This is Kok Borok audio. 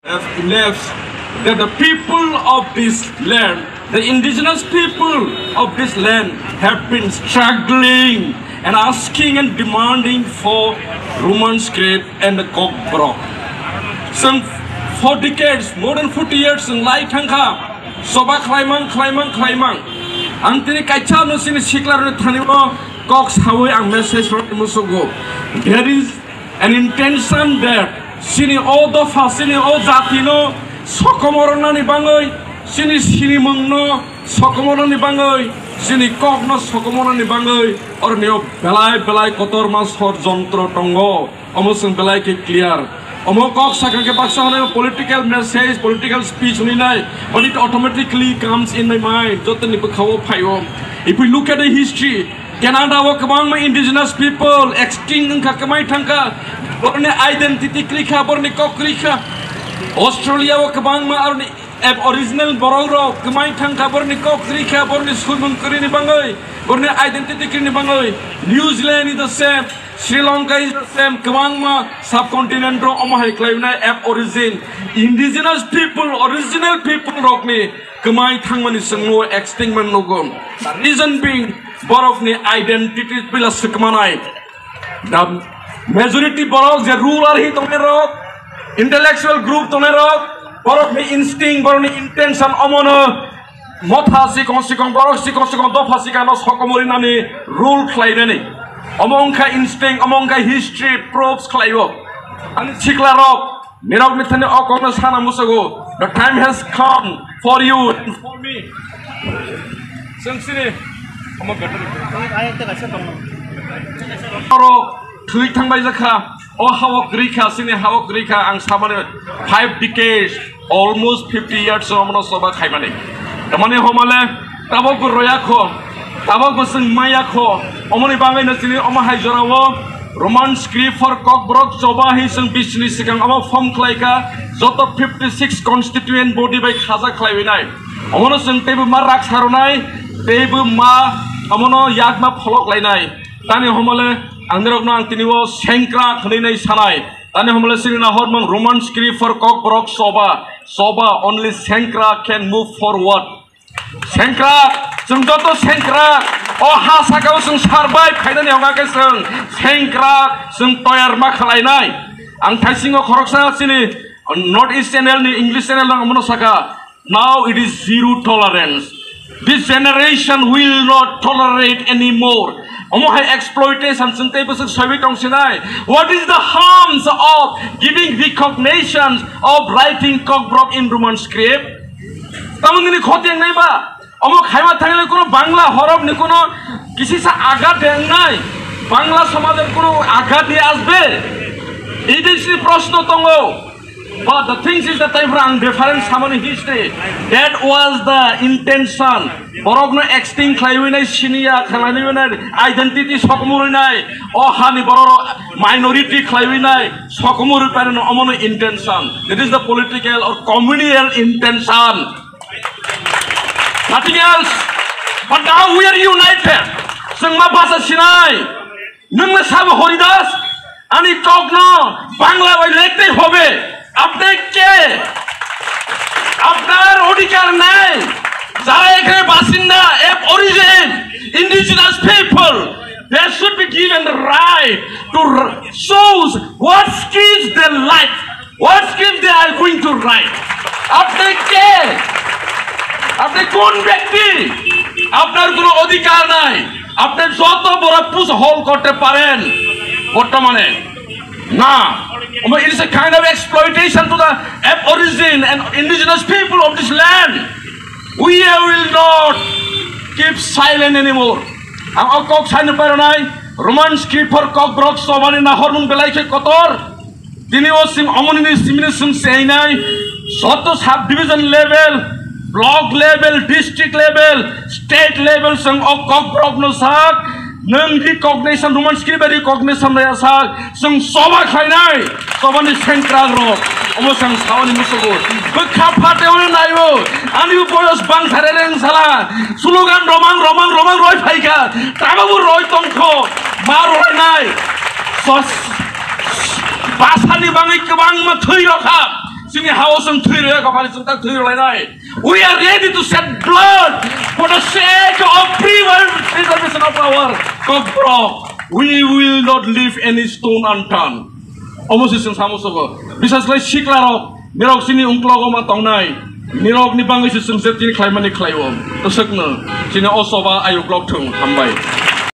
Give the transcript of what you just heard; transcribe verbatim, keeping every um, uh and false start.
have left that the people of this land, the indigenous people of this land, have been struggling and asking and demanding for Roman script and the Kokborok. Some for decades, more than forty years in lai thangkha, soba khlaimang, khlaimang, khlaimang. Ang tini kaisa no sini sikla rwni thani o kok sawi ang message rwni musugo. There is an intention that sini o dopha, sini o jati no sokomornani bangwi, sini sinimung no sokomornani bangwi, sini kok no sokomornani bangwi, orni o belai belai kotorma sor jontro tongo. Omo chwng belai khe clear. Omo kok sakha khe baksa hwnwi political message, political speech hwnwi nai, but it automatically comes in my mind. Jotoni bwkhao phaio. If we look at the history, Canada o kwbangma indigenous people extinct wngkha, kwmai thangkha, borni identity kwrwi kha, borni kok kwrwi kha. Australia o kwbangma aroni ab-, original borok rok kwmai thangkha, borni kok kwrwi kha, borni sumung kwrwini bangwi, borni identity kwrwini bangwi. New Zealand is the same. Sri Lanka is the same, kwbangma subcontinent rok omo hai khlainai ab origin, indigenous people, original people rokni kwmai thangmani chwngno extinct man nugo. The reason being, borokni identity pila swkmanai. The majority borok je ruler hi tongnai rok, intellectual group tongnai rok, borokni instinct, borokni intention omono motha sikong sikong, borok sikong sikong, dopha sikang no sokomori nani rule khlai nani. Omo wngkha instinct, omo wngkha history proves khlaio. Ani sikla rok, nirok ni thani o kokno sana musugo. The time has come for you and for me. Sensini, omo better. Oro thwi thangbai jakha. O hao kwrwi kha, chini hao kwrwi kha, ang samani five decades, almost fifty years omono choba khaimani. Tamani homale, tabok bo roya kho, tabok bo chwng maya kho, omoni bangwi no chini omo hai jorao Roman script for Kokborok choba hi chwng bisini sikang omo form khlai kha, joto fifty six constituent body bai khaja khlaiwi nai. Omono chwng teibo ma rak saronai, teibo ma omono yakma pholok lainai. Tani homole ang nirokno ang tini o sengkrak hwnwi nai sanai. Tani homole sini na hormang Roman script for Kokborok choba. Choba, only sengkrak can move forward. Sengkrak, chwng joto sengkrak. O ha sakao chwng survive khainani hwnga khe chwng sengkrak, chwng toyar ma khlainai. Ang thaisingo khoroksa sini North East channel ni English channel rok mono saka. Now it is zero tolerance. This generation will not tolerate anymore. Omo hai exploitation chwng tei bwswk saiwi tong sinai. What is the harms of giving recognition of writing Kokborok in Roman script? Tamo nini khoti wngnai ba? Omo khaima thangle kuno Bangla horop ni kuno kisisa agat de wngnai. Bangla somaj er kuno agat de asbe. Idisni proshno tongo. But the thing is that time ang different samani history. That was the intention. Borokno extinct khlaiwi nai, siniya khlaiwi nai, identity sokmurwi nai, o hani borok minority khlaiwi nai, sokmurwi paino omono intention. That is the political or communal intention. Nothing else. But now we are united. Chwng ma basa sinai. Nwng le sabo Horidas, ani kokno Bangla bai lekte hobe. Apne ke? Apnar odhikar nei. Jara ekhane basinda, ab origin, indigenous people, they should be given the right to r-, choose what gives their life. What scheme they are going to write? আপনি কে? আপনি কোন ব্যক্তি? আপনার কোনো অধিকার নাই। আপনি যত বড় পুশ হোল করতে পারেন বর্তমানে। না। It is a kind of exploitation to the aborigine and indigenous people of this land. We will not keep silent anymore. Ang o kok saino paronai, Roman script for Kokborok chobani nahormung belai khe kotor. Tini o chwng omoni ni simini chwng seinai, joto sub division level, block level, district level, state level chwng o Kokborok no sak, nwng recognition, Roman script bai recognition rwya sak, chwng choba khlainai, chobani sengkrak rok, omo chwng saoni musugo, bwkha phate ono naio, ani boyos bangthare reng sala, slogan romang romang romang roi phaikha, tababo roi tongkho, ma roi nai, sos-, Basani bangwi kwbangma thwi rokha. Chini hao chwng thwi rwya, kha phani chwng tak thwi rwlainai. We are ready to shed blood for the sake of pre-, preservation of our Kokborok. We will not leave any stone unturned. Omo se chwng samo sobo. Bisas lai sikla rok, nirok chini ungklogo ma tongnai. Nirok ni bangwi se chwng je tini khlaimani khlaiwo. Twswkno chini o soba ayuk lok thung, hambai.